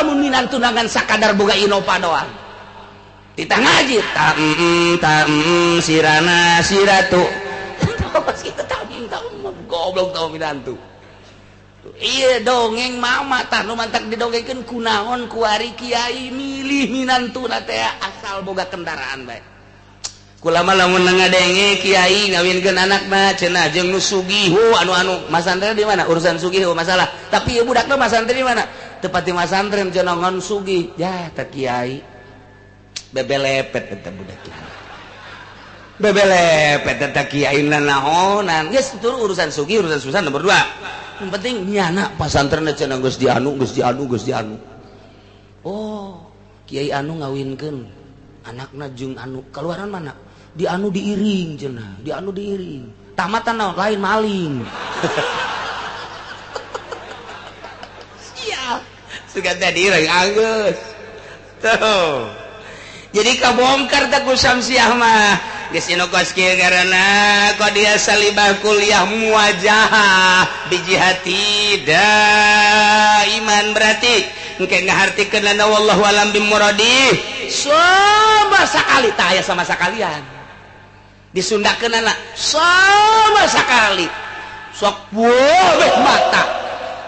Lamun minantu ngan sakadar boga Innova doang. Titah ngaji tam tam sirana siratu. Kitu tam tam goblok tau minantu. Iya dongeng mama tah nu mantak didongengkeun kunaon kuari kiai milih minantuna teh asal boga kendaraan bae. Kulama lamun ngadenge kiai ngawinkeun anakna cenah jeung nu sugih anu-anu masantren di mana urusan sugih masalah. Tapi ieu budakna masantren di mana? Teu pati masantren cenah ngan sugih. Ya teh kiai bebelepet eta budak kiai. Bebelepet eta kiai nanaonan. Geus itu urusan sugih urusan susah nomor 2. Yang penting nyana pasantren cenah geus dianu geus dianu geus dianu. Oh, kiai anu ngawinkeun anakna jeung anu kaluaran mana? Di anu diiring cenah, di anu diiring. Tamatan naon lain maling. Siap. Sugan teh diiring anggeus. Tuh. Jadi kabongkar teh ku Syamsiah mah. Geus inu kos kieu ngaranna qadiyah salibah kuliah muwajahah bijihati daiman berarti engke ngahartikeunana wallahu alam bimuradi sama sakali tah aya sama sakalian disundakeunana sama sakali sok boleh mata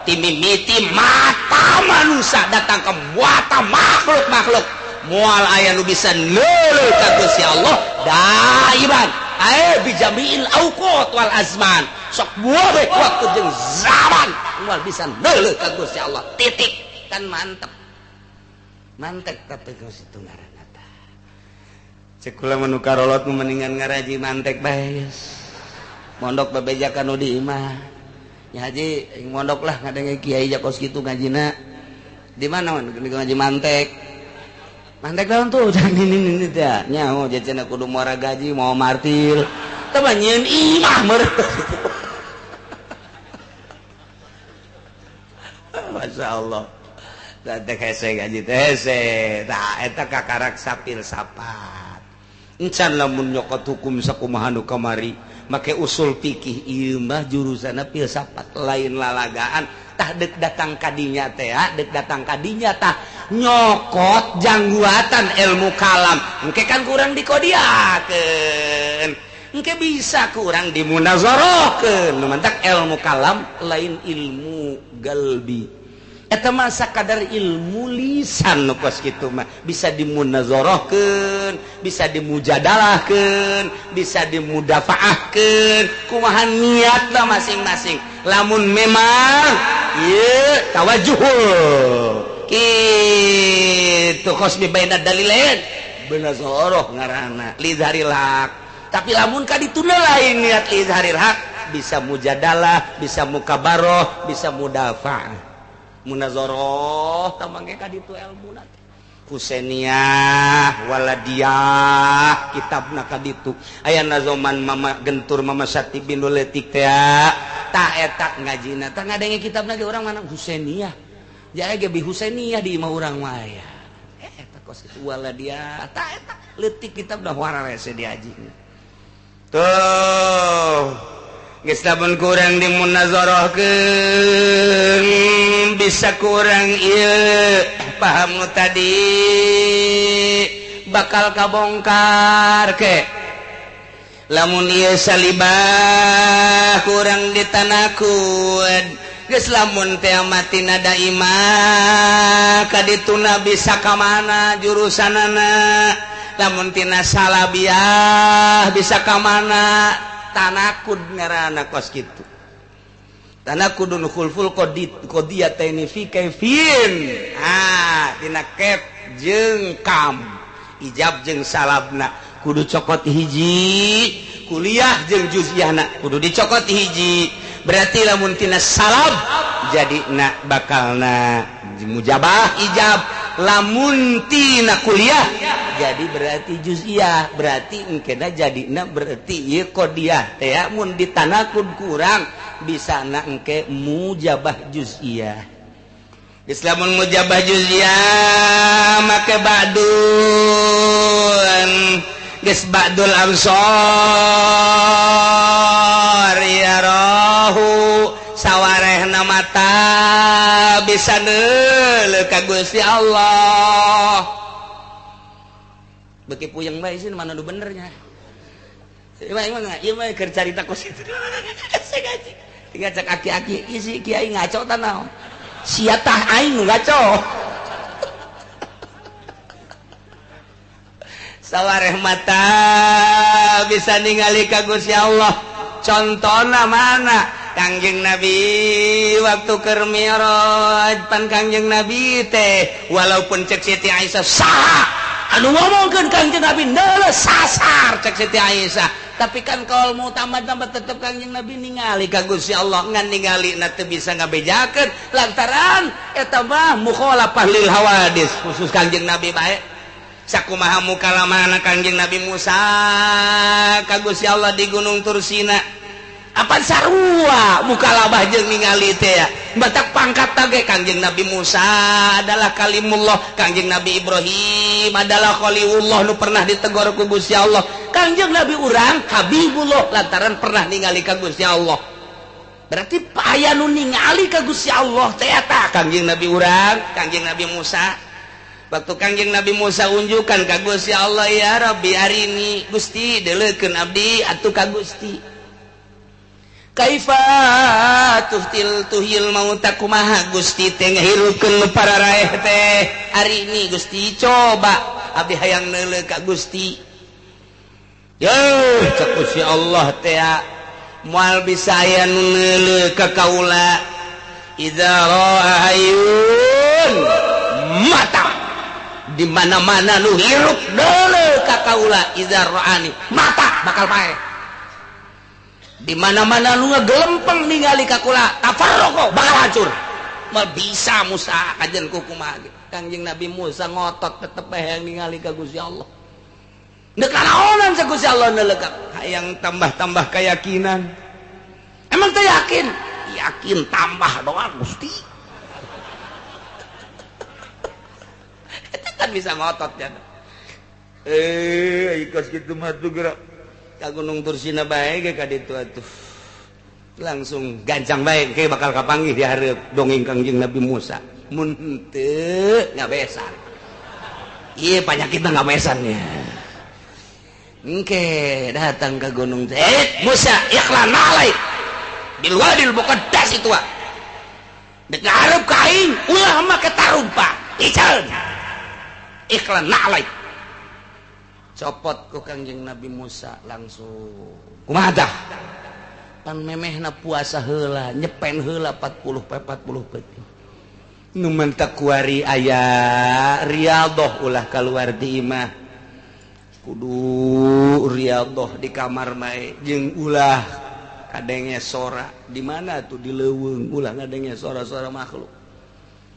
timimiti mata manusia datang ke mata makhluk-makhluk moal aya nu bisa neuleuh ka Gusti Allah daiman ae bijamiil auqat wal azman sok boleh waktu jeung zaman moal bisa neuleuh ka Gusti Allah titik kan mantep mantep tapi geus itu ngaranna tah cek kula mah nu karolot mendingan ngaraji mantek bae geus mondok bebejakan nu di imah nya haji mondok lah ngadenge kiai jakos kitu ngajina di mana ngaji mantek mantek daun tuh jangan ini teh nyaho cenah kudu muara gaji mau martir teh mah nyieun imah meureun. Masya Allah teh hese gaji teh hese tah eta kakarak sapil sapat encan lamun nyokot hukum sakumaha nu kamari make usul fikih ieu mah jurusanna filsafat lain lalagaan tah deuk datang kadinya teh deuk datang kadinya tah nyokot jangguatan ilmu kalam engke kan kurang dikodiakeun engke bisa kurang dimunazarahkeun nu mantak ilmu kalam lain ilmu galbi eta mah sakadar ilmu lisan nu kos kitu mah bisa dimunazarahkeun bisa dimujadalahkeun bisa dimudafaahkeun kumaha niatna masing-masing lamun memang ieu tawajuh kitu khosmi baina dalilain munazarah ngaranna lidharil haq tapi lamun ka dituna lain niat lidharil haq bisa mujadalah bisa mukabaroh bisa mudafaah munazarah tamangge ka ditu ilmuna Husainiyah waladiyah kitabna ka ditu aya nazoman mama gentur mama Sati bin Letik teh tah eta ngajina tah ngadenge kitabna ge urang mana Husainiyah jaya ge bi Husainiyah di imah urang mah aya eta kos kitu waladiyah tah eta leutik kitabna wararese diaji tuh geus lamun kurang dimunazarahkeun bisa kurang ieu paham nu tadi bakal kabongkar ke lamun ieu salibah kurang ditanakud geus lamun teh mati nada imah kadituna bisa ka mana jurusanana lamun tina salabiah bisa ka mana tanakud ngaranna kos kitu tanakudun khulful qadiyataini fi kaifin ah tina kef jeung kam ijab jeung salabna kudu cokot hiji kuliah jeung juz'iyahna kudu dicokot hiji berarti lamun tina salab jadi na bakalna mujabah ijab lamun tina kuliah jadi berarti juz'iyah berarti engkena jadina berarti ieu qadiyah teh mun ditanakud kurang bisa na engke mujabah juz'iyah geus lamun mujabah juz'iyah make ba'dun geus ba'dul absar ya rahu Sawarehna mata bisa neuleuh ka Gusti Allah. Beki puyeng bae sih mana nu benernya. Ieu mah ieu mah keur carita kos kitu. Saya ngaji. Tinggal cek aki-aki isi kiai ngaco ta naon. Sia tah aing nu ngaco. Sawareh mata bisa ningali ka Gusti Allah. Contona mana? Kangjeng Nabi waktu keur mi'raj pan Kangjeng Nabi teh walaupun cek Siti Aisyah saha anu ngomongkeun Kangjeng Nabi neuleuh sasar cek Siti Aisyah. Tapi kan kalau mau tambah-tambah tetep Kangjeng Nabi ningali ka Gusti Allah ngan ningali na teu bisa ngabejakeun lantaran eta mah mukhalafah lil hawadis khusus Kangjeng Nabi bae. Sakumaha mukalamana Kangjeng Nabi Musa ka Gusti Allah di Gunung Tursina. Apan sarua mukalabah jeung ningali teh ya. Batak pangkat tage Kangjeng Nabi Musa adalah kalimullah, Kangjeng Nabi Ibrahim adalah khalilullah nu pernah ditegor ku Gusti Allah. Kangjeng Nabi urang Habibullah lantaran pernah ningali ka Gusti Allah. Berarti aya nu ningali ka Gusti Allah teh eta Kangjeng Nabi urang, Kangjeng Nabi Musa. Waktu Kangjeng Nabi Musa unjukan ka Gusti Allah, ya Rabbi arini Gusti deuleukeun abdi atuh ka Gusti. Kaifa tuhtil tuhil mauta kumaha Gusti teh ngahirupkeun para raeh teh arini Gusti coba abdi hayang neuleuh ka Gusti. Yeuh cek Gusti Allah teh moal bisa aya nu neuleuh ka kaula idza ra'a ayun mata di mana-mana nu hirup deuleuh ka kaula idza ra'ani mata bakal paeh. Di mana-mana nu ngegelempeng ningali ka kula tafarraqo bakal hancur. Moal bisa Musa kajen ku kumaha ge. Kangjeng Nabi Musa ngotot tetep hayang ningali ka Gusti Allah. Deuk kanaonan sa Gusti Allah neuleuh hayang tambah-tambah keyakinan. Emang teh yakin? Yakin tambah doa Gusti. Eta kan bisa ngotot ya. Ikos kitu mah tuh gerak. Ka Gunung Tursina bae ge ka ditu atuh. Langsung gancang bae ke bakal kapanggih di hareup dongeng Kangjeng Nabi Musa. Mun henteu ngabesan. Ieu panyakitna ngabesan ya. Engke datang ke gunung teh. Musa ikhlan alaik. Bil wadil muqaddas itu wa. Dek ngarep ka aing ulah make tarumpa. Iceun. Ikhlan alaik. Copot ku Kangjeng Nabi Musa langsung. Kumaha tah? Pan memehna puasa heula, nyepen heula 40 poe 40 peuting. Nu mentak kuari aya riyadhah ulah kaluar di imah. Kudu riyadhah di kamar bae jeung ulah kadenge sora. Di mana tuh di leuweung ulah ngadenge sora-sora makhluk.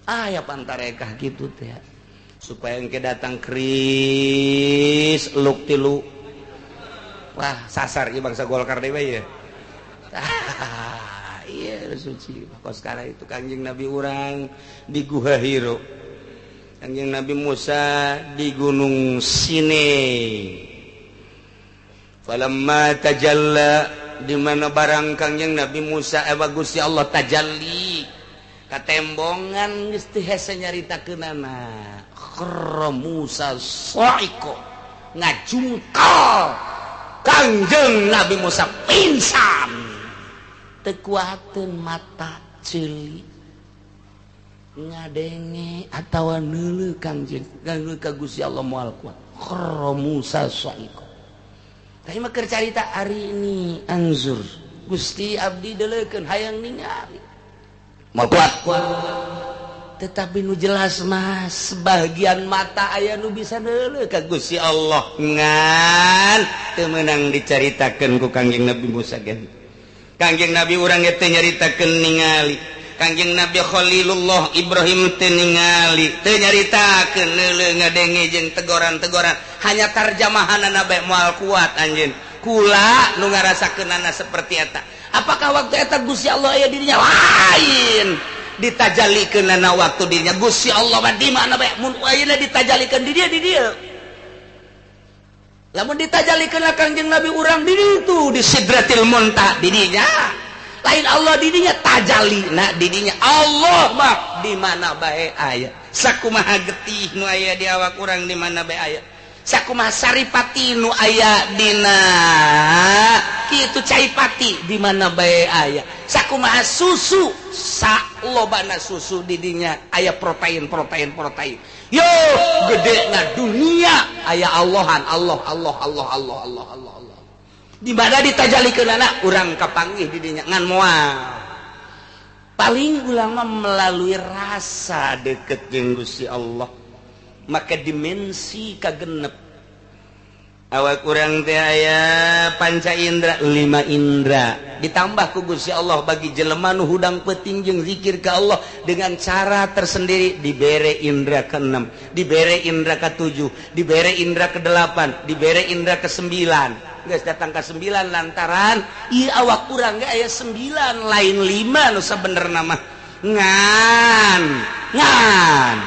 Aya pantarekah kitu teh. Supaya engke datang kris luk tilu. Wah, sasar ieu bangsa Golkar deui ya. Iya suci. Kos sekarang itu Kangjeng Nabi urang di Guha Hiro. Kangjeng Nabi Musa di Gunung Sinai. Falamma tajalla di mana barang Kangjeng Nabi Musa Gusti Allah tajalli katembongan geus teu hese nyaritakeunana. Kharra Musa sa'iqa ngajungkal Kangjeng Nabi Musa pingsan teu kuateun mata ceuli ngadenge atawa neuleuh Kangjeng neuleuh ka Gusti Allah moal kuat. Kharra Musa sa'iqa. Tah mah keur carita ari ini anzur Gusti abdi deuleukeun hayang ningali moal kuat. Tetapi nu jelas mah sebagian mata aya nu bisa neuleuh ka Gusti Allah ngan teu meunang dicaritakeun ku Kangjeng Nabi Musa ge. Kangjeng Nabi urang ge teu nyaritakeun ningali. Kangjeng Nabi Khalilullah Ibrahim teu ningali, teu nyaritakeun neuleuh ngadenge jeung tegoran-tegoran, hanya tarjamahanana bae moal kuat anjeun. Kula nu ngarasakeunana seperti eta. Apakah waktu eta Gusti Allah aya dirinya lain? Ditajalikeunana waktu dirinya Gusti Allah mah di mana bae mun ayeuna ditajalikeun di dieu di dieu. Lamun ditajalikeun Kangjeng Nabi urang di ditu di Sidratil Muntaha di dinya. Lain Allah di dinya Tajalina didinya Allah mah di mana bae aya. Sakumaha getih nu aya di awak urang di mana bae aya. Sakumaha saripati nu aya dina kitu caipati di mana bae aya. Sakumaha susu salobana susu didinya aya protein protein protein. Yo gede na dunia aya Allahan Allah Allah Allah Allah Allah Allah Allah. Di mana ditajalikeun urang kapanggih didinya ngan moal. Paling ulama melalui rasa deket jeung Gusti Allah maka dimensi kagenep awak urang teh aya panca indra, lima indra ditambah ku Gusti Allah bagi jelema nu hudang peuting jeung zikir ka Allah dengan cara tersendiri dibere indra ke-6, dibere indra ke-7, dibere indra ke-8, dibere indra ke-9. Geus datang ke 9 lantaran ieu awak urang ge aya 9 lain 5 nu sabenerna mah. Ngan ngan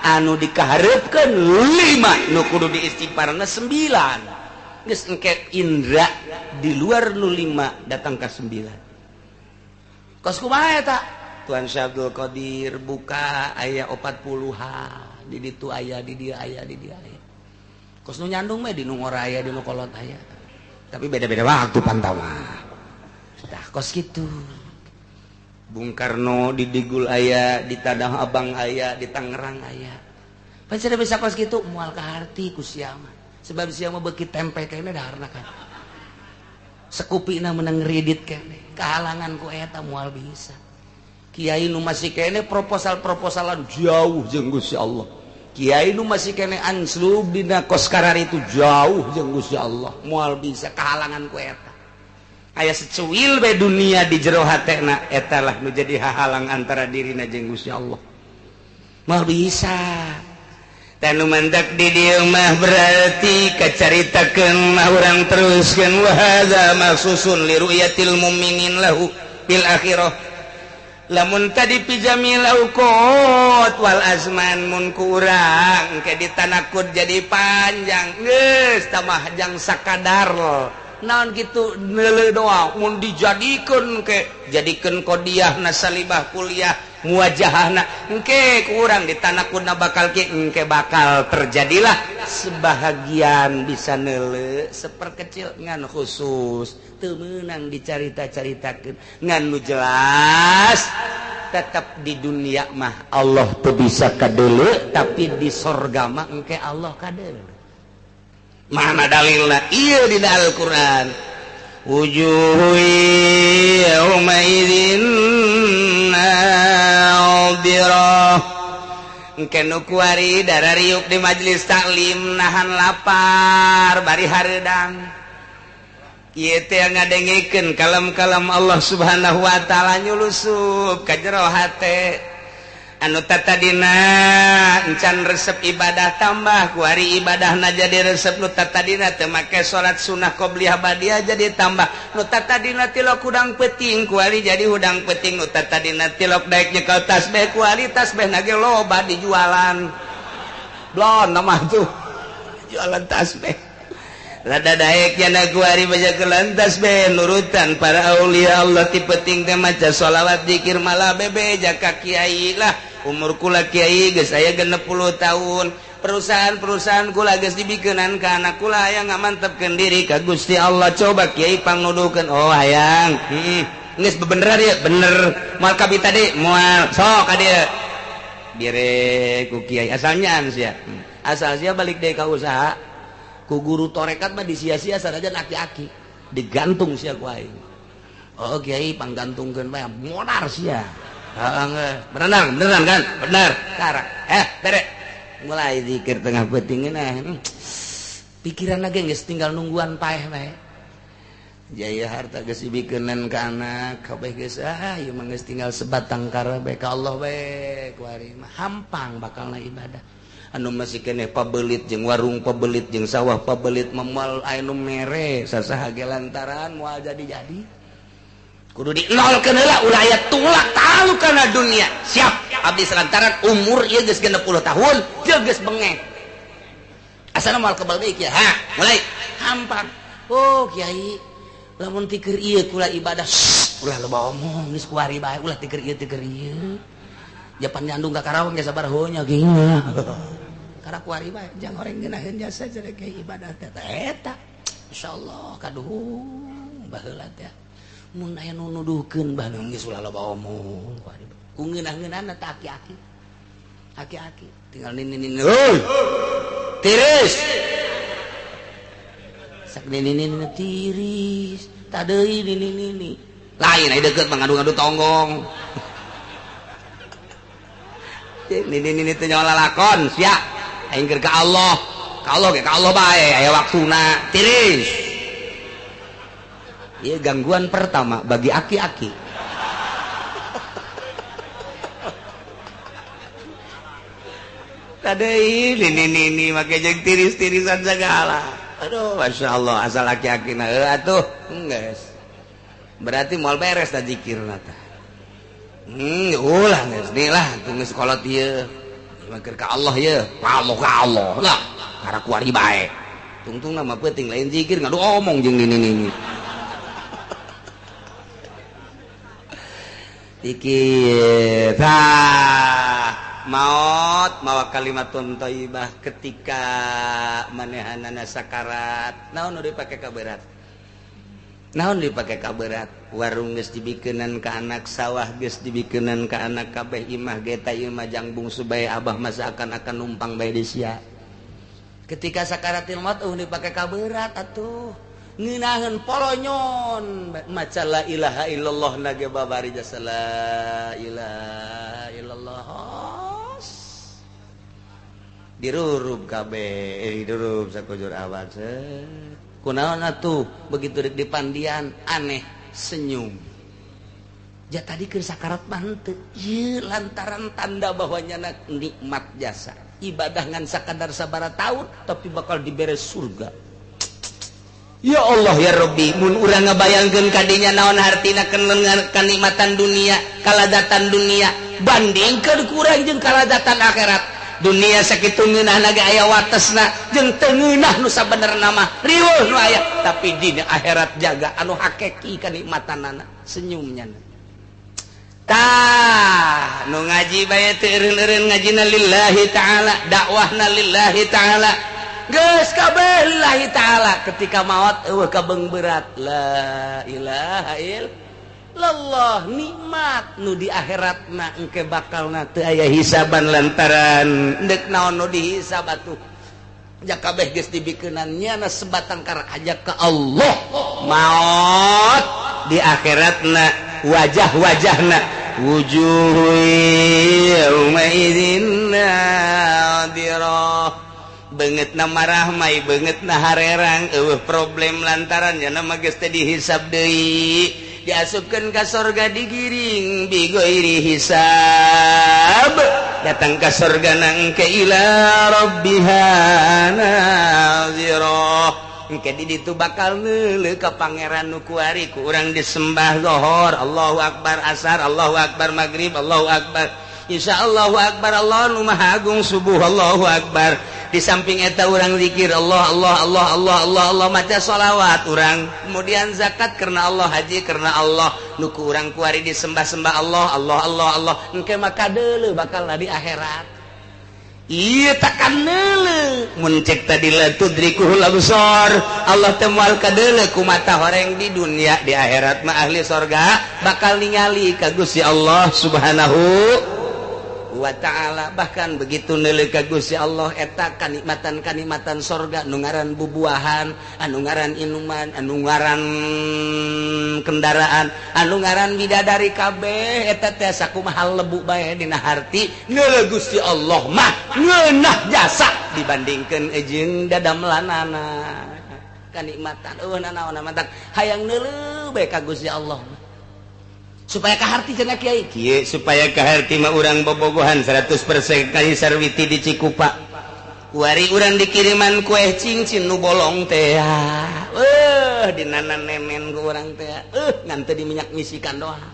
anu dikahareupkeun 5 nu kudu diistighfarna 9. Geus engke indra di luar nu 5 datang ke 9. Kos kumaha eta? Tuan Syekh Abdul Qadir buka aya 40-an di ditu aya, di dieu aya, di dieu aya. Kos nu nyandung mah di nu ngora aya, di nu kolot aya. Tapi beda-beda waktu pantauan. Tah kos kitu. Bung Karno di Digul aya, di Tanah Abang aya, di Tangerang aya. Pan cenah bisa kos kitu moal kaharti ku sia mah. Sebab sia mah beuki tempe kene daharna kan. Sekupina menang kredit kene. Kahalangan ku eta moal bisa. Kiai nu masih kene proposal-proposalan jauh jeung Gusti Allah. Kiai nu masih kene anslub dina kos karari itu jauh jeung Gusti Allah. Moal bisa kahalangan ku eta. Aya secuil bae dunia di jero hatena eta lah nu jadi hahalang antara dirina jeung Gusti Allah. Moal bisa. Tanu mantak di dieu mah berarti kacaritakeun mah urang teruskeun wa hadza maksusun li ru'yatil mu'minin lahu bil akhirah. Lamun tadi pijami lauqot wal azman mun ku urang ke ditanakud jadi panjang geus tamah jang sakadar naon kitu neuleuh doa mun dijadikeun ke jadikeun qodiahna salibah kuliah muwajahahna engke ku urang ditanakudna bakal ki engke bakal terjadilah sebahagian bisa neuleuh seperkecil ngan khusus teu meunang dicarita-caritakeun ngan nu jelas tetap di dunia mah Allah teu bisa kadeuleu tapi di sorga mah engke Allah kadeuleu. Mana dalilna? Ieu dina Al-Qur'an. Wujuhu yauma idzin nadhirah. Engke nu kuari darariuk di majelis taklim nahan lapar bari hareudang. Ieu teh ngadengekeun kalam-kalam Allah Subhanahu wa taala nyulusup ka jero hate. Anu tatadina encan resep ibadah tambah kuari ibadahna jadi resep, nu tatadina teu make salat sunah qobliyah badiah jadi tambah, nu tatadina tilok hudang peuting kuari jadi hudang peuting, nu tatadina tilok daek nyekel tasbih kuari tasbihna ge loba dijualan. Blon mah tuh jualan tasbih. Rada daek jana kuari baca kelantas be nurutan para aulia Allah ti peuting teh maca sholawat zikir malah bebe jaka kiai lah umur kula kiai geus aya 60 tahun perusahaan-perusahaan kula geus dibikeunan ka anak kula hayang ngamantepkeun diri ka Gusti Allah coba kiai pangnuduhkeun oh hayang geus bebeneran ieu bener moal kabita deui moal sok ka dieu dire ku kiai asalnya sia asal sia balik deui ka usaha ku guru torekat mah disia-sia sanajan aki-aki digantung sia ku aing. Oh kiai panggantungkeun bae modar sia. Heeh berenang beneran kan bener karak bere mulai zikir tengah peuting nah pikiran lagi geus tinggal nungguan paeh bae. Jaya harta geus dibikeunan ka anak kabeh geus ah ieu mah geus tinggal sebatang kara bae ka Allah bae ku ari mah hampang bakalna ibadah. Anu masih keneh pabelit jeung warung pabelit jeung sawah pabelit memual anu mere sasaha ge lantaran moal jadi-jadi kudu dinolkeun heula ulah aya tulak talu kana dunia siap abdi lantaran umur ieu geus 60 tahun jeung geus bengek asana moal kebal deui kieu ha mulai hampang oh kiai lamun tikeur ieu kula ibadah Ulah loba omong geus kuari bae ulah tiker ieu tiker ieu. Japan nyandung ka Karawang ge sabaraha nya ge. Karena kuari bae jang horeng ngeunaheun jasa jadi ibadah teh eta. Insyaallah kaduhung baheula teh. Mun aya nu nuduhkeun bah geus ulah loba omong kuari. Ku ngeunah-ngeunahna teh aki-aki. Aki-aki tinggal nini-nini. Heuy. Tiris. Sak nini-nini tiris. Tadeui nini-nini. Lain aya deukeut mah ngadu-ngadu tonggong. Nini-nini teh nyawa lalakon sia. Aing keur ka Allah. Ka Allah ge ka Allah bae aya waktuna. Tiris. Ieu gangguan pertama bagi aki-aki. Tadei nini-nini make jeung tiris-tirisan segala. Aduh, Masya Allah, asal aki-aki na atuh, geus. Berarti moal beres da zikirna tah. Ulah geus ni lah, geus kolot ieu. Ieu keur ka Allah ieu, Allah ka Allah lah, karek kuari bae. Tungtungna mah peuting lain zikir ngadu omong jeung nini-nini. Zikir. Tah. Maot mawa kalimatun thayyibah ketika manehanana sakarat naon nu dipake kaberat naon dipake kaberat warung geus dibikeunan ka anak sawah geus dibikeunan ka anak kabeh imah ge ta ieu mah jang bungsu bae abah masa akan numpang bae di sia ketika sakaratil maut eueuh dipake kaberat atuh ngeunaheun polonyon maca la ilaha illallah na ge babari jasa la ilaha illallah dirurub kabeh dirurub sakujur awak kunaon atuh begitu rek dipandian aneh senyum ja tadi keur sakarat mah henteu ieu lantaran tanda bahwa nyana nikmat jasa ibadah ngan sakadar sabaraha taun tapi bakal dibere surga. Ya Allah ya Rabbi mun urang ngabayangkeun kadinya naon hartina kenikmatan dunia kaladatan dunia bandingkeun kurang jeung kaladatan akhirat. Dunia sakitu ngeunahna ge aya watesna jeung teu ngeunah nu sabenerna mah riweuh nu aya tapi dina akhirat jaga anu hakiki kanikmatanana senyumnya tah nu ngaji bae teu eureun-eureun ngajina lillahi ta'ala dakwahna lillahi ta'ala geus kabeh lillahi ta'ala ketika maot eueuh kabeung berat la ilaha illallah nikmat nu di akhiratna engke bakalna teu aya hisaban lantaran deuk naon nu dihisab atuh ja kabeh geus dibikeunan nyana sebatang kara aja ka Allah maot di akhiratna wajah-wajahna wujuhu yauma idzin nadirah beungeutna marahmai beungeutna harerang eueuh problem lantaran nyana mah geus teu dihisab deui diasupkeun ka sorga digiring bighairi hisab datang ka sorga nangke ila rabbiha nazirah engke di ditu bakal neuleuh ka pangeran nu kuari ku urang disembah zuhur Allahu akbar asar Allahu akbar maghrib Allahu akbar insya Allahu akbar Allah nu maha agung subuh Allahu akbar di samping eta urang zikir Allah Allah Allah Allah Allah Allah maca sholawat urang kemudian zakat karena Allah haji karena Allah nu ku urang kuari disembah-sembah Allah Allah Allah Allah engke maka deuleuh bakal di akhirat ieu takan neuleuh mun cek tadi la tudrikuhul absar Allah teh moal kadeuleuh ku mata horeng di dunia di akhirat mah ahli sorga bakal ningali ka Gusti Allah subhanahu wa ta'ala bahkan begitu neuleuh ka Gusti Allah eta kanikmatan-kanikmatan sorga nu ngaran bubuahan anu ngaran inuman anu ngaran kendaraan anu ngaran bidadari kabeh eta teh sakumaha lebu bae dina harti neuleuh Gusti Allah mah ngeunah jasa dibandingkeun jeung dadamlanana kanikmatan eueuh nanaon mantak hayang neuleuh bae ka Gusti Allah mah supaya kaharti cenah kiai kieu supaya kaharti mah urang bobogohan 100% kali sarwiti di Cikupa kuari urang dikiriman kue cincin nu bolong teh dinana nemen ku urang teh ngan teu diminyak misikan doang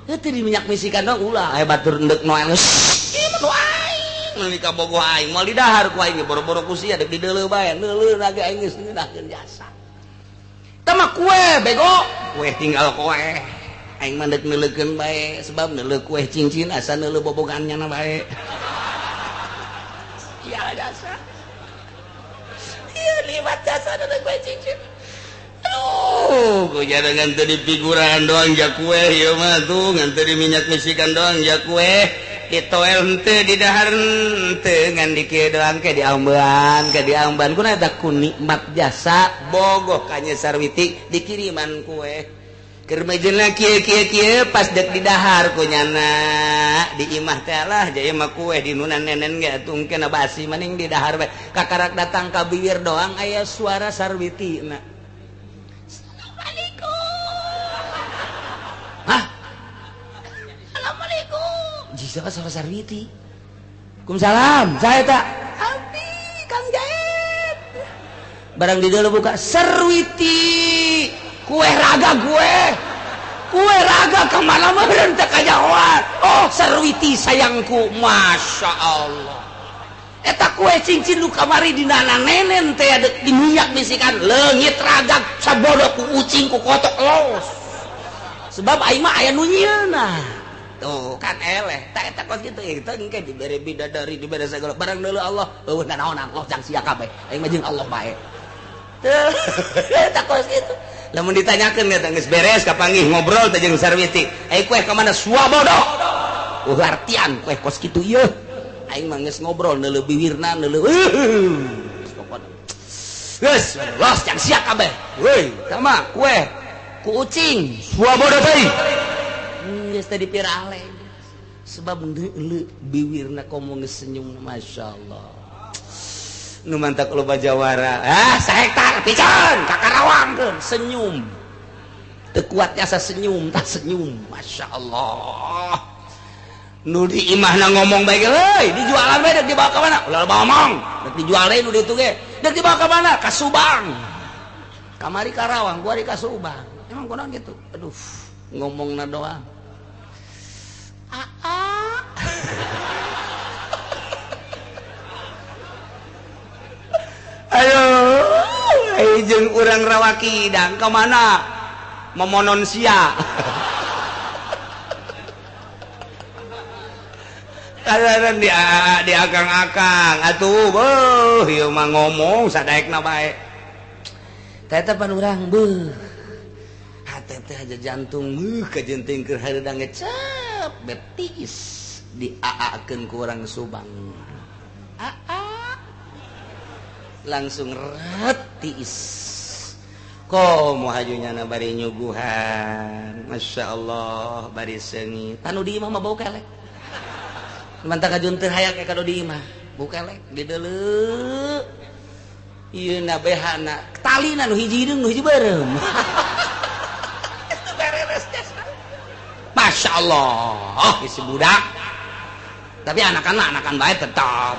teu diminyak misikan doang ulah aya batur endek nu anu nu aing meuli ka bogoh aing moal didahar ku aing boro-boro ku sia deuk dideuleu bae neuleuh ge aing geus ngeunahkeun jasa. Eta mah kue bego. Kue tinggal kue. Aing mah deuk neuleukeun bae sebab neuleuh kue cincin asa neuleuh bobogan nyana bae. Iya jasa. Iya liwat jasa neuleuh kue cincin. Aduh, ku jangan teu di figuran doang ja kue ieu mah tuh ngan teu di minyak misikan doang ja kue. Ditoel henteu di dahar henteu ngan di kieu doang ke diambean ke diamban kuna eta ku nikmat jasa bogoh ka Nyi Sarwiti dikiriman kue. Keur mejeuna kieu kieu kieu pas dek di dahar ku nyana di imah teh lah jaya mah kue di nunan nenen ge atuh engke basi maning di dahar bae kakarak datang ka bibir doang aya suara Sarwiti na. Assalamualaikum. Hah? Assalamualaikum. Jika suara Sarwiti. Waalaikumsalam. Saya tak. Abdi Kang Jaib. Barang di dalam buka Sarwiti. Kue raga gue. Kue raga kemana meureun teh kajahoan. Oh, Sarwiti sayangku. Masya Allah. Eta kue cincin lu kamari di nana nenen teh di minyak bisikan leungit ragag sabodo ku ucing ku kotok los. Sebab aing mah aya nu nyieunna. Tuh kan eleh tak eta kos kitu eta engke dibere bidadari dibere sagala barang deuleu Allah eueuh nanaonan Allah jang sia kabeh aing mah jeung Allah bae. Tuh eta kos kitu. Lamun ditanyakeun eta geus beres kapanggih ngobrol teh jeung Sarwiti. Ai kue ka mana suabodo. Eueuh artian kue kos kitu ieu. Aing mah geus ngobrol neuleuh biwirna neuleuh pokona. Geus los jang sia kabeh. Weuy, sama kue ku ucing suabodo teuing. Geus teh dipirale. Sebab neuleuh biwirna komo geus senyum masyaallah. Nu mantak loba jawara. Ah, sahektar piceun ka Karawangkeun senyum. Teu kuat jasa senyum, tah senyum. Masyaallah. Nu di imahna ngomong bae ge euy, dijualan bae dek dibawa ka mana? Ulah loba omong. Dek dijual deui nu ditu ge. Dek dibawa ka mana? Ka Subang. Kamari Karawang, kuari ka Subang. Emang kunaon kitu? Aduh, ngomongna doang. Aa. Aduh, jeung urang rawaki dang ka mana? Memonon sia. Kalaran di di akang-akang atuh beuh ieu mah ngomong sadaekna bae. Teh eta pan urang beuh. Hate teh aja jantung beuh kajenting keur hareudang ngecep betis diaakeun ku urang Subang. Aa langsung retis. Komo hajunya na bari nyuguhan. Masya Allah bari seungit. Tanu di imah mah bau kelek. Mantap kajun teu hayang ka di imah. Bau kelek dideuleu. Ieu na behana talina nu hiji hideung nu hiji beureum. Itu bereres jasa. Masya Allah, isi budak. Tapi anakan bae tetap.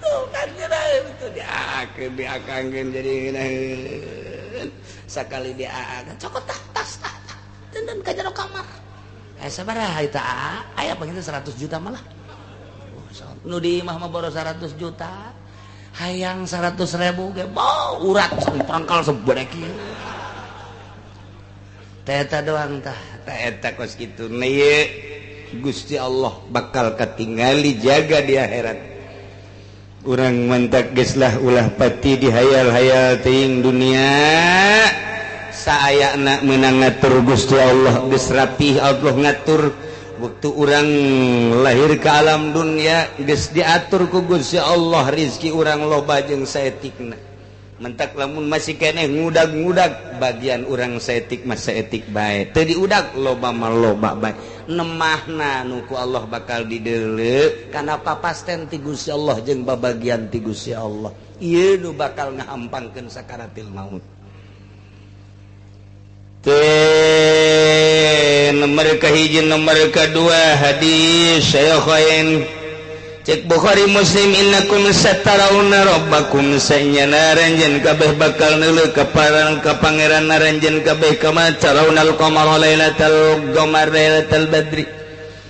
Tuh kan itu diakeun diakangkeun jadi ngeunaheun. Sakali diaakeun cokot tah tas tah. Dan ka jero kamar. Sabaraha eta aya panginten 100 juta malah. Nu di imah mah boros 100 juta. Hayang 100 ribu ge bau urat prangkal sebodek ieu. Teh eta doang tah. Teh eta kos kitu. Nah ieu Gusti Allah bakal katingali jaga di akhirat. Urang mantak geus lah ulah pati dihayal-hayal teuing dunia. Saayana meunang ngatur Gusti Allah geus rapih Allah ngatur. Waktu urang lahir ke alam dunia geus diatur ku Gusti Allah rizki urang loba jeung saetikna. Mentak lamun masih keneh ngudag-ngudag bagian urang saetik mah saetik bae. Teu diudag loba mah loba bae. Nemahna nu ku Allah bakal dideuleu kana papasten ti Gusti Allah jeung babagian ti Gusti Allah. Ieu nu bakal ngahampangkeun sakaratil maut. Nomor kahiji nomor kedua hadis Syaikhain cek Bukhari Muslim innakum satarawna rabbakum sanyana ranjeun kabeh bakal neuleuh ka pangeran ranjeun kabeh kama tarawnal qamara lailatal qamar lailatal badri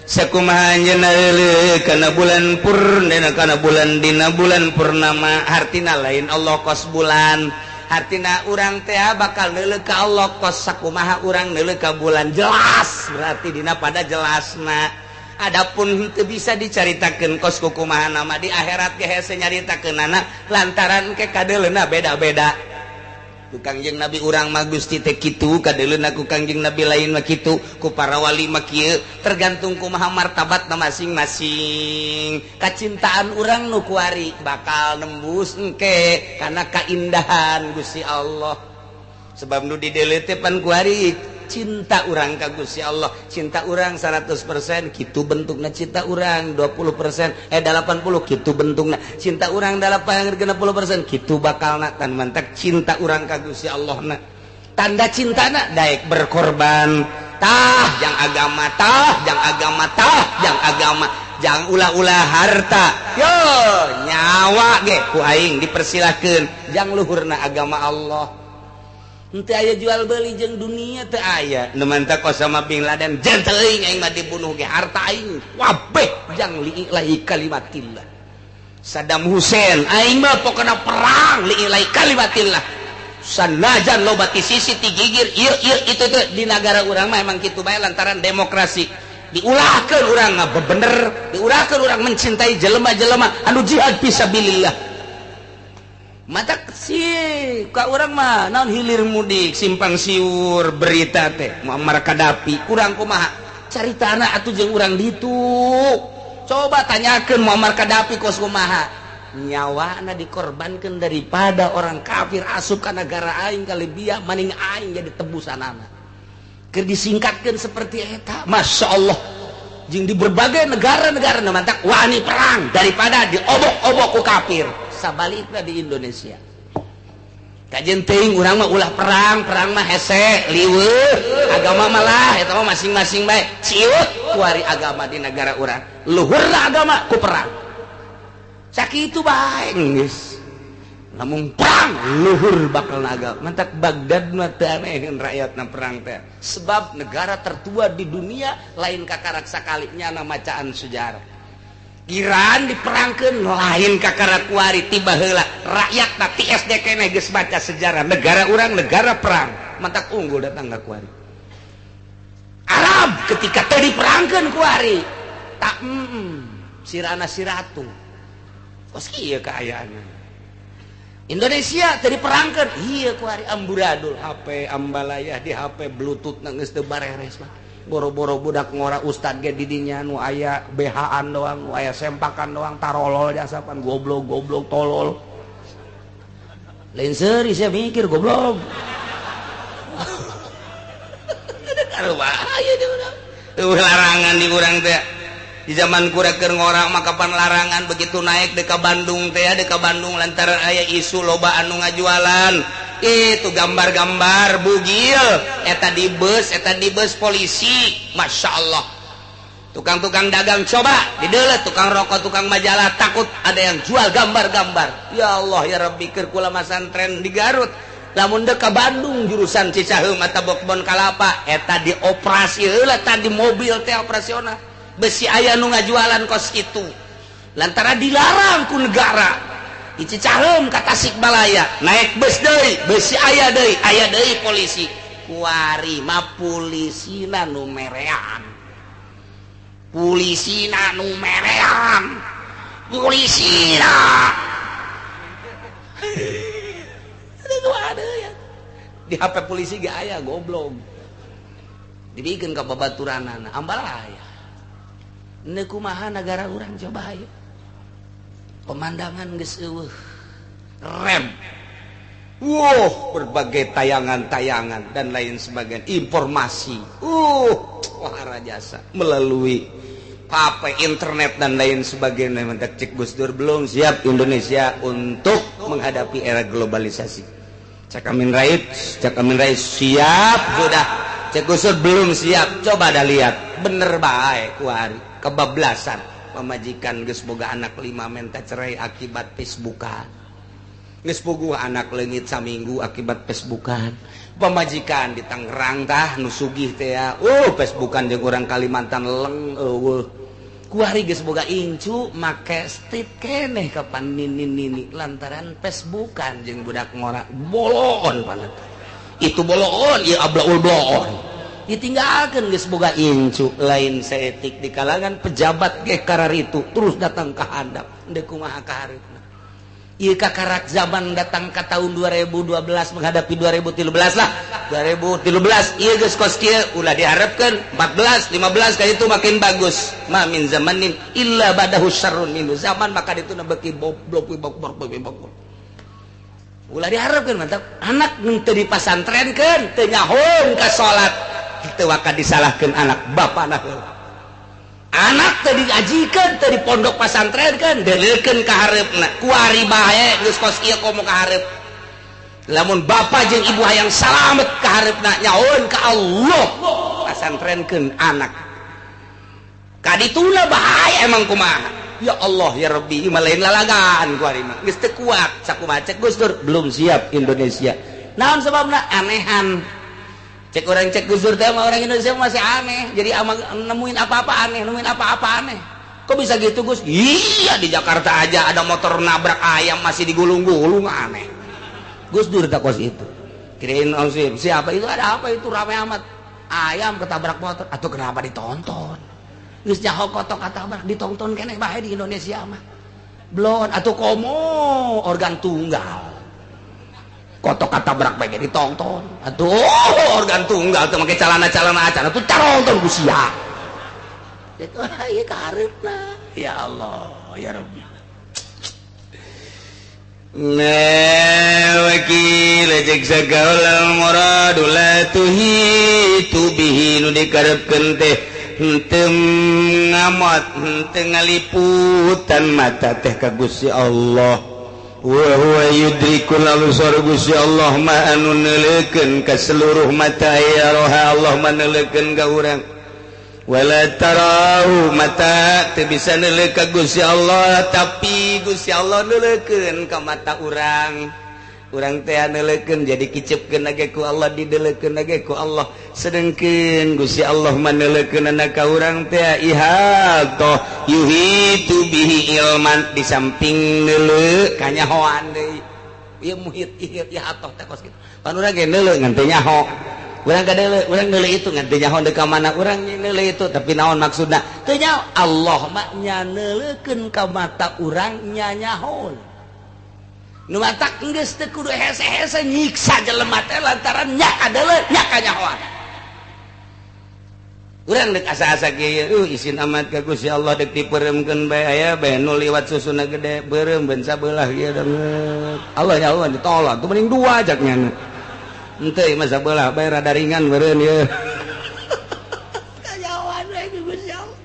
Sakumaha anjeunna euleuh kana bulan purna kana bulan dina bulan purnama, hartina lain Allah kos bulan, hartina urang teh bakal neuleuh ka Allah kos sakumaha urang neuleuh ka bulan. Jelas berarti dina pada jelasna. Adapun teu bisa dicaritakeun kos kukumaha nama di akhirat ge hese nyaritakeunana lantaran ke kadeuleuna beda-beda. Ku Kangjeng Nabi urang mah Gusti teh kitu, kadeuleuna ku Kangjeng Nabi lain mah kitu, ku para wali mah kieu, tergantung kumaha martabatna masing-masing. Kacintaan urang nu kuari bakal nembus engke kana kaindahan Gusti Allah. Sebab nu dideuleu teh pan kuari cinta urang ka Gusti Allah, cinta urang 100% kitu bentukna, cinta urang 20% 80 kitu bentukna, cinta urang 80% kitu bakalna. Tan mantak cinta urang ka Gusti Allah na. Tanda cintana daek berkorban tah jang agama, tah jang agama, tah jang agama, jang ulah-ulah harta yo nyawa ge ku aing dipersilahkeun jang luhurna agama Allah. Henteu aya jual beli jeung dunia teu aya. Nu mantak Osama bin Laden jeung teuing aing mah dibunuh ge harta aing wabeh jang li'ilahi kalimatillah. Saddam Hussein aing mah pokona perang li'ilahi kalimatillah. Sanajan loba ti sisi ti gigir ieu ieu itu teh di nagara urang mah emang kitu bae lantaran demokrasi. Diulahkeun urang ngabebener, diulahkeun urang mencintai jelema-jelema anu jihad fisabilillah. Mata sih ka urang mah naon hilir mudik simpang siur berita teh Muammar Gaddafi kurang kumaha caritana atuh jeung urang ditu. Coba tanyakeun Muammar Gaddafi kos kumaha nyawana dikorbankeun daripada orang kafir asup ka nagara aing ka Libya maning aing jadi tebusanana. Keur disingkatkeun seperti eta, Masya Allah. Jeung di berbagai negara-negara nu mantak wani perang daripada diobok-obok ku kafir. Sabalikna di Indonesia kajen teuing urang mah ulah perang, perang mah hese liweuh, agama malah eta mah masing-masing bae ciut kuari agama di negara urang, luhurna agama ku perang. Sakitu bae geus lamun perang luhur bakal agama. Mantak Baghdad mah teu aneheun rakyatna perang teh, sebab negara tertua di dunia lain kakarak sakali nyana macaan sejarah. Iran diperangkeun lain kakara kuari tiba heula rakyatna ti SD keneh geus baca sejarah negara urang negara perang, mantak unggul datang ka kuari. Arab ketika teu diperangkeun kuari tak sirana siratu kos kieu kaayaanna. Indonesia teu diperangkeun ieu kuari amburadul HP ambalaya di HP bluetooth na geus teu bareres mah. Boro-boro budak ngora ustad ge didinya nu aya BH-an doang, nu aya sempakan doang, tarolol jasapan goblok-goblok tolol. Lain seuri sia mikir goblok. Bahaya di urang. Larangan di urang teh. Di zaman kura keur ngora mah kapan larangan begitu naik deka Bandung teh, deka Bandung lantaran aya isu loba anu ngajualan. Itu gambar-gambar bugil eta di bus polisi, Masya Allah. Tukang-tukang dagang coba dideuleuh, tukang rokok, tukang majalah takut ada yang jual gambar-gambar. Ya Allah ya Rabbi, keur kula masantren di Garut lamun deuk ka Bandung jurusan Cicaheum atawa Kebon Kalapa eta dioperasi heula tadi mobil teh operasional besi aya nu ngajualan kos kitu lantaran dilarang ku negara. Di Cicaheum ka Tasikmalaya naik bus deui besi aya deui polisi kuari mah pulisina nu merean, pulisina nu merean, pulisina itu ada ya di HP polisi ge aya goblok dibikin ka babaturanana ambalaya. Ini kumaha negara urang coba ayo pemandangan geus eueuh rem, wow berbagai tayangan-tayangan dan lain sebagainya informasi, wah jasa melalui apa internet dan lain sebagainya. Mentak cek Gus Dur belum siap Indonesia untuk menghadapi era globalisasi. Cak Amin Rais, Cak Amin Rais siap sudah. Cek Gus Dur belum siap. Coba dah lihat, bener bae kuari kebablasan pamajikan geus boga anak 5 menta cerai akibat Facebookan. Geus puguh anak leungit saminggu akibat Facebookan. Pamajikan di Tangerang tah nu sugih teh ya. Facebookan jeung urang Kalimantan leng eueuh. Kuari geus boga incu make strip keneh kapan nini-nini lantaran Facebookan jeung budak ngora boloon panet. Itu boloon ieu ablaul bloon. Ditinggalkeun geus boga incu lain saetik di kalangan pejabat ge kararitu terus datang ka handap deuk kumaha ka hareupna. Ieu kakarak zaman datang ke tahun 2012 menghadapi 2013 lah. 2013 ieu geus kos kieu ulah diharapkeun 14 15 ka itu makin bagus. Ma min zamanin illa badahu syarrun minhu. Zaman maka dituna beuki goblok goblok goblok. Ulah diharapkeun mantap. Anak nu teu dipasantrenkeun teu nyahoeun ka salat teu waka disalahkeun anak bapana heula. Anak teu diajikeun teu di pondok pasantrenkeun deuleukeun ka hareupna kuari bae geus kos ieu komo ka hareup. Lamun bapa jeung ibu hayang salamet ka hareupna nyahoeun ka Allah pasantrenkeun anak. Kadituna bahaya emang kumaha. Ya Allah ya Rabbi ieu mah lain lalagaan kuari mah geus teu kuat sakumaha cek Gus Dur belum siap Indonesia. Naon sababna anehan. Cek orang cek Gus Dur teh mah orang Indonesia masih aneh. Jadi nemuin apa-apa aneh, nemuin apa-apa aneh. Kok bisa gitu Gus? Iya di Jakarta aja ada motor nabrak ayam masih digulung-gulung aneh. Gus Dur tak kos itu. Kirain siapa itu ada apa itu rame amat. Ayam ketabrak motor atau kenapa ditonton? Geus nyaho kotok ketabrak ditonton keneh bae di Indonesia mah. Blon atau komo organ tunggal. Kotok katabrak bae ditonton. Atuh organ tunggal teu make calana-calana acan atuh caronton ku sia. Itu ieu ka hareupna. Ya Allah, ya Rabbi. Na wakil cek sagaul muradu la tuhitu bihi nu dikarepkeun teh henteu ngamot henteu ngaliputan mata teh ka Gusti Allah. Wa huwa yudrikul absar Gusti Allah ma anu neuleukeun ka seluruh mata ya roha Allah maneuleukeun ka urang. Wala tarahu mata teu bisa neuleuh ka Gusti Allah tapi Gusti Allah neuleukeun ka mata urang. Urang teh neuleukeun jadi kicepkeun ge ku Allah dideleukeun ge ku Allah. Sedengkeun Gusti Allah maneuleukeunna ka urang teh ihatoh yuhitu bihi ilman di samping neuleuh kanyahoan deui. Ieu muhit ihit ihatoh teh kos kitu. Pan urang ge neuleuh ngan teu nyaho. Urang ka deuleuh, urang neuleuh itu ngan teu nyaho deuk ka mana urang neuleuh itu tapi naon maksudna? Teu nyaho. Allah mah nya neuleukeun ka mata urang nya nyaho. Nu matak geus teu kudu hese-hese nyiksa jelema teh lantaran nya kadeuleuh nya kanyahoan. Urang deuk asa-asa kieu, isin amat ka Gusti Allah deuk dipeuremkeun bae aya bae nu liwat susuna gede beureum ben sabelah kieu danget. Allah nyahoan ditolak tuh mending dua jak nya. Henteu ieu mah sabelah bae rada ringan meureun ieu. Kanyahoan we ku Gusti Allah.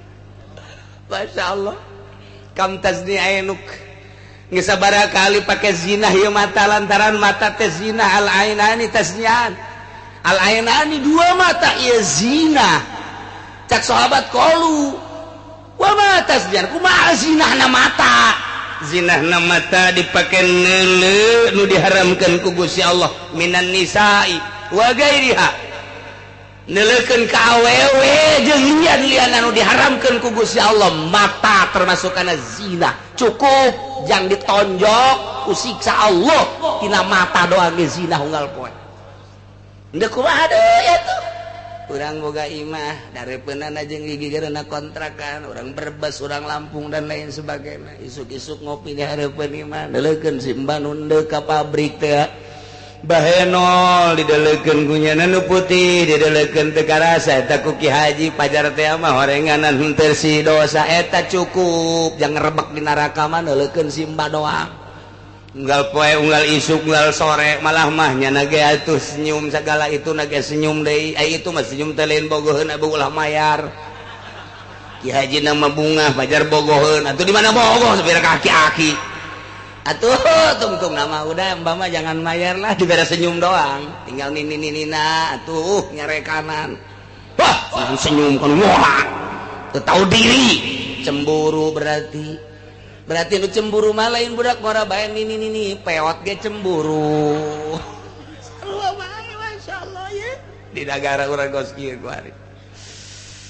Masyaallah. Kam tazni ainuk. Geus sabaraha kali pake zina ieu mata lantaran mata teh zina al ainani tasnian. Al ainani dua mata ieu zina. Cak sahabat qalu wa ma tasnian kumaha zinahna mata? Zinahna mata dipake neuleuh nu diharamkeun ku Gusti Allah minan nisa'i wa gairiha. Neuleukeun ka awewe jeung lian-lian anu diharamkeun ku Gusti Allah mata termasuk kana zina. Cukup jang ditonjok ku siksa Allah tina mata doang ge zina unggal poe. Ndeu kumaha deui atuh? Urang boga imah darepeunana jeung gigigeurna kontrakan, urang Brebes, urang Lampung dan lain sebagainya. Isuk-isuk ngopi di hareupeun imah, neuleukeun si Mbah nu deuk ka pabrik teh. Bahenol dideleukeun ku nyana nu putih, dideleukeun teu karasa eta ku Ki Haji pajar teh mah horenganan henteu si dosa eta cukup jang rebek di neraka mah neuleukeun si Mbah doang. Unggal poe, unggal isuk, unggal sore malah mah nyana ge atuh senyum segala itu na ge senyum deui. Ai itu mah senyum teh lain bogoheun abu ulah mayar. Ki Haji na mah bungah pajar bogoheun atuh di mana bogoh sapira kaki-aki. Atuh tungtung nama udah mbah mah jangan mayar lah dibere senyum doang. Tinggal nini ninina atuh nyarekanan. Wah, senyum kan wah. Teu tahu diri, cemburu berarti. Berarti nu cemburu mah lain budak ngora bae nini nini peot ge cemburu. Sarua bae masyaallah. Di negara urang kos kieu kuari.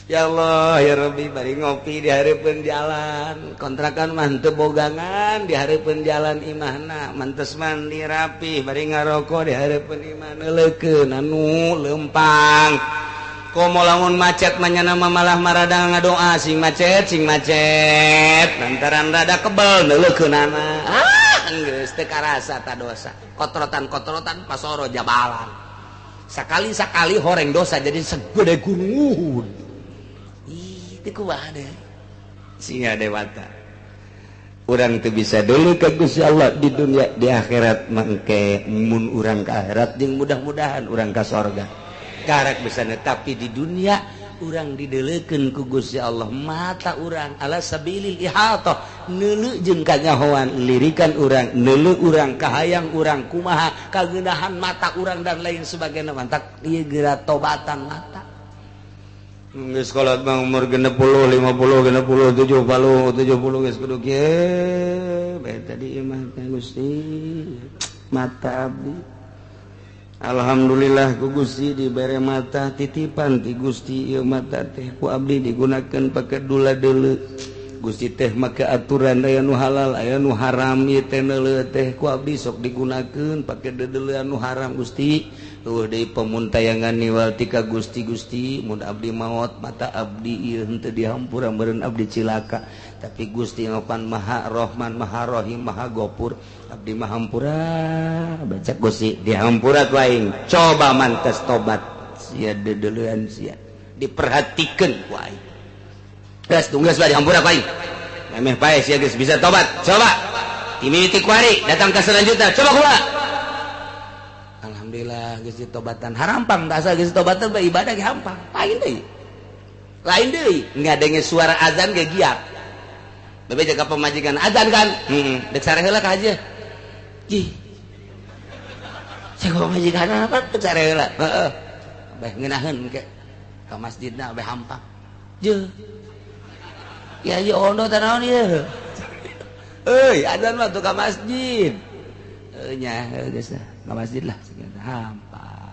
Ya Allah ya Rabbi, bari ngopi di hareupeun jalan, kontrakan mah teu bogangan, di hareupeun jalan imahna, mantes mandi rapi, bari ngarokok di hareupeun imah, neuleukeun anu lempang. Komo lamun macet manyana malah marada ngadoa sing macet, sing macet, lantaran rada kebel neuleukeunana. Ah, geus teu karasa ta dosa. Kotrotan-kotrotan pasoro jabalan. Sakali-sakali horeng dosa jadi segede gunung. Ih, teu kumaha deui. Singa dewata. Urang teu bisa dulu ke Gusti Allah di dunia, di akhirat mangke mun urang ke akhirat jeung mudah-mudahan urang ka sorga. Karak bisa, tapi di dunia urang dideleukeun ku Gusti Allah mata urang ala sabilil ihatah, neuleu jeung kanyahoan lirikan urang, neuleu urang kahayang urang kumaha kageundahan mata urang dan lain sebagainya. Mantak ieu geura tobatan mata. Geus kolot mah umur 60, 50, 60, 70, 70 geus kudu kieu bae tadi ieu mah. Gusti, mata abdi Alhamdulillah ku Gusti dibere mata titipan ti Gusti. Ieu mata teh ku abdi digunakan pake dula deuleu. Gusti teh make aturan aya nu halal, aya nu haram. Ieu teh neuleu teh ku abdi sok digunakeun pake deuleuan nu haram. Gusti, eueuh deui pemuntayangan niwal tika Gusti. Gusti, mun abdi maot mata abdi ieu henteu dihampura, meureun abdi cilaka. Tapi Gusti mapan Maha Rahman, Maha Rahim, Maha Gopur, abdi mah hampura. Baca Gusti dihampura ku aing. Coba mantes tobat sia, deuleuan sia diperhatikeun ku aing. Geus tunggu geus dihampura ku aing, memeh pae sia geus bisa tobat. Coba timiti kuari datang ke selanjutnya, coba kula. Alhamdulillah geus ditobatan, harampang tak asa geus ditobatan bae ibadah ge hampang. Lain deui, lain deui, ngadenge suara azan ge giat. Bebe jaga pemajikan azan kan, heeh, dek sare heula ka aja. Ih, cek pamajikan apa dek sare heula, heeh, beh ngeunaheun ke ka masjidna beh hampang. Je ya ieu ondo teh naon ieu euy, azan mah tuh ka masjid. Heuh nya, geus ka masjid lah, hampang.